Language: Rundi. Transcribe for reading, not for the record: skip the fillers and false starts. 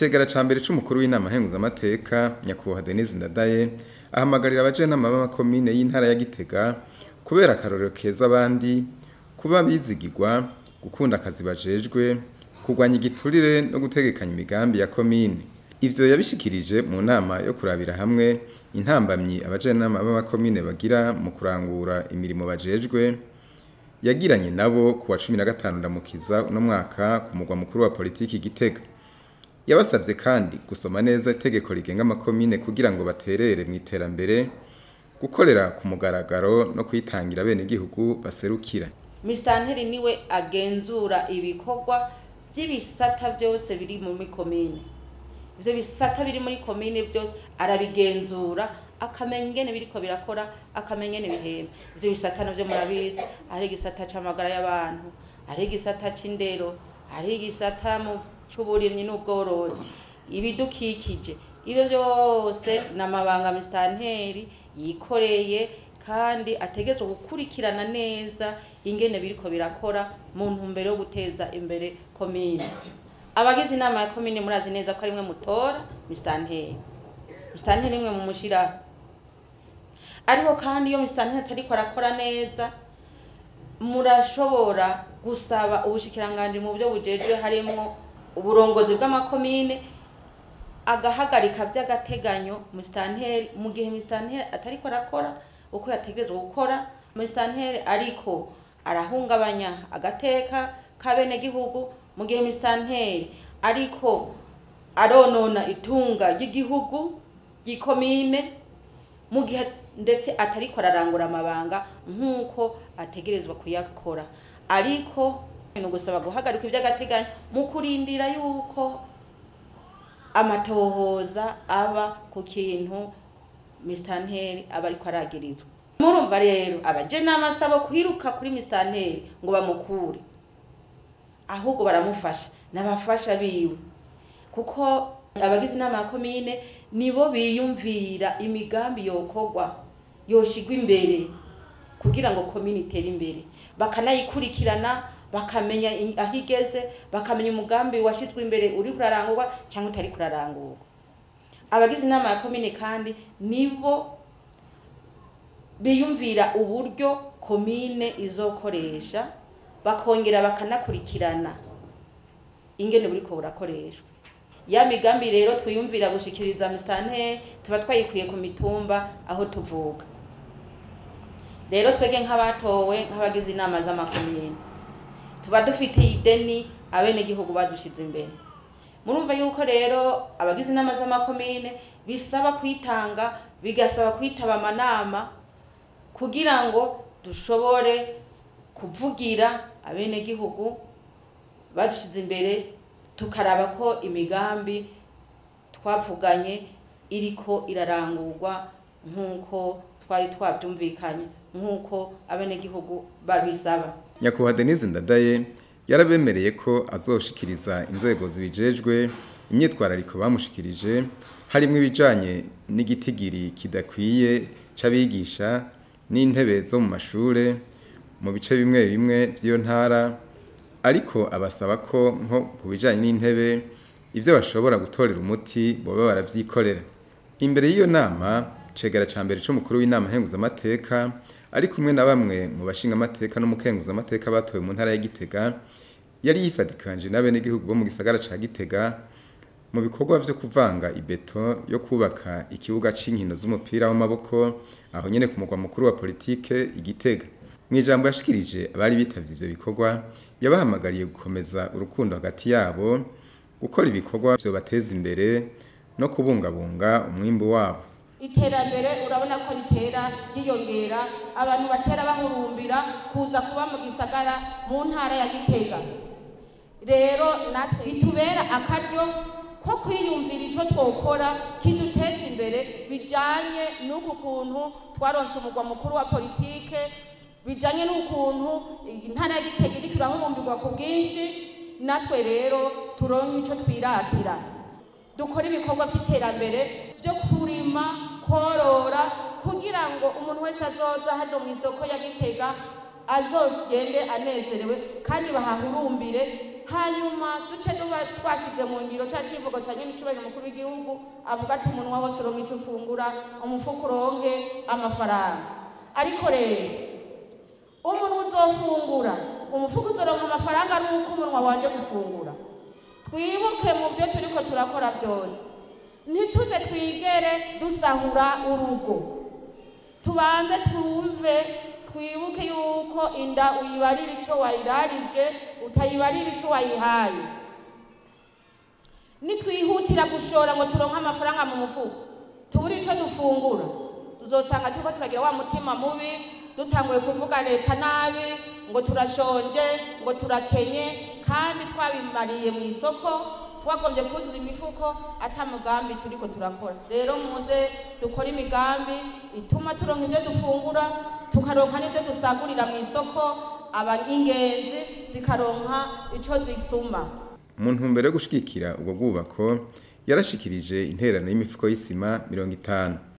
Icegera ca mbere c'umukuru w'inama nkenguzamateka, nyakubahwa Denise Ndadaye, ahamagarira abajenama b'amakomine y'intara ya Gitega kubera akarorero keza abandi, kuba bizigirwa, gukunda akazi bajejwe, kurwanya igiturire no gutegekanya imigambi ya komine. Ivyo yabishikirije mu nama yo kurabira hamwe intambamyi abajenama b'amakomine bagira mu kurangura imirimo bajejwe, yagiranye nabo kuwa 15 Ndamukiza uno mwaka ku mugwa mukuru wa politiki Gitega. Yabasavye kandi gusoma neza itegeko rigenga amakomine kugira ngo baterere mu iterambere, gukorera ku mugaragaro no kwitangira bene gihugu baserukira. Mistanteri niwe agenzura ibikorwa by'ibisata byose biri muri komine. Ivyo bisata biri muri komine byose arabigenzura, akamenya ingene biriko birakora, akamenya ingene bihemba. Ivyo bisata navyo murabizi, ari igisata c'amagara y'abantu, ari igisata c'indero, ari igisata mu c'uburimyi n'ubworozi, ibidukikije. Ibyo byose n'amabanga mistanteri yikoreye kandi ategerezwa gukurikirana neza ingene biriko birakora mu ntumbero yo guteza imbere komine. Abagize inama ya komine murazi neza ko ari mwe mutora mistanteri. Mistanteri nimwe mumushiraho. Ariko kandi iyo mistanteri atariko arakora neza, murashobora gusaba ubushikiranganji mu byo bujejwe harimwo uburongozi bw'amakomine agahagarika vy'agateganyo mistanteri mu gihe mistanteri atariko arakora uko yategerezwa gukora. Mistanteri ariko arahungabanya agateka k'abenegihugu, mu gihe mistanteri ariko aronona itunga ry'igihugu ry'ikomine, mu gihe ndetse atariko ararangura amabanga nk'uko ategerezwa kuyakora. Ariko ni ugusaba guhagarika ivy'agateganyo mu kurindira yuko amatohoza aba ku kintu mistanteri aba ariko aragirizwa. Murumva rero abajenama sabo kwiruka kuri mistanteri ngo bamukure, ahubwo baramufasha n'abafasha biwe, kuko abagize inama ya komine nibo biyumvira imigambi yokorwa yoshigwa imbere kugira ngo komine itere imbere, bakanayikurikirana, bakamenya aho igeze, bakamenya umugambi washizwe imbere uri kurarangurwa cyangwa utari kurarangurwa. Abagize inama ya komine kandi nibo biyumvira uburyo komine izokoresha, bakongera bakanakurikirana ingene buriko burakoreshwa. Ya migambi rero twiyumvira gushikiriza mistanteri tuba twayikuye ku mitumba aho tuvuka. Rero twege nk'abatowe nk'abagize inama z'amakomine tuba dufitiye ideni abenegihugu badushize imbere. Murumva yuko rero abagize inama z'amakomine bisaba kwitanga, bigasaba kwitaba amanama kugira ngo dushobore kuvugira abenegihugu badushize imbere, tukaraba ko imigambi twavuganye iriko irarangurwa nk'uko twari twabyumvikanye, nk'uko abenegihugu babisaba. Nyakubahwa Denise Ndadaye yarabemereye ko azoshikiriza inzego zibijejwe imyitwarariko bamushikirije, harimwo ibijanye n'igitigiri kidakwiye c'abigisha n'intebe zo mu mashure mu bice bimwe bimwe vy'iyo ntara, ariko abasaba ko nko ku bijanye n'intebe ivyo bashobora gutorera umuti boba baravyikorera. Imbere y'iyo nama, cegera ca mbere c'umukuru w'inama nkenguzamateka ari kumwe na bamwe mu bashingamateka n'umukenguzamateka batowe mu ntara ya Gitega, yari yifadikanije n'abenegihugu bo mu gisagara ca Gitega mu bikorwa vyo kuvanga ibeto yo kubaka ikibuga c'inkino z'umupira w'amaboko aho nyene ku mugwa mukuru wa politike Igitega. Mw'ijambo yashikirije abari bitavye ivyo bikorwa, yabahamagariye gukomeza urukundo hagati yabo, gukora ibikorwa vyobateza imbere no kubungabunga umwimbu wabo. Iterambere urabona ko ritera ryiyongera, abantu batera bahurumbira kuza kuba mu gisagara mu ntara ya Gitega. Rero natwe bitubera akaryo ko kwiyumvira ico twokora kiduteza imbere bijanye n'uku kuntu twaronse umugwa mukuru wa politike, bijanye n'ukuntu intara ya Gitega iriko irahurumbirwa ku bwinshi. Natwe rero turonke ico twiratira, dukora ibikorwa by'iterambere byo kurima, korora, kugira ngo umuntu wese azoza hano mu isoko ya Gitega azogende anezerewe kandi bahahurumbire. Hanyuma duce duba twashize mu ngiro ca civugo ca nyene icubahiro umukuru w'igihugu avuga ati umunwa wose uronke ico ufungura, umufuko uronke amafaranga. Ariko rero umuntu uzofungura, umufuko uzoronka amafaranga ari uko umunwa wanje gufungura. Twibuke mu byo turiko turakora byose, ntituze twigere dusahura urugo, tubanze twumve, twibuke yuko inda uyibarira ico wayirarije, utayibarira ico wayihaye. Nitwihutira gushora ngo turonke amafaranga mu mufuko, tubure ico dufungura, tuzosanga turiko turagira wa mutima mubi, dutanguye kuvuga leta nabi, ngo turashonje, ngo turakenye, kandi twabimariye mu isoko, twagombye kuzuza imifuko ata mugambi turiko turakora. Rero muze dukore imigambi ituma turonka ibyo dufungura, tukaronka n'ibyo dusagurira mu isoko, aba ingenzi zikaronka ico zisuma. Mu ntumbero yo gushigikira ubwo bwubako, yarashikirije intererano y'imifuko y'isima 50.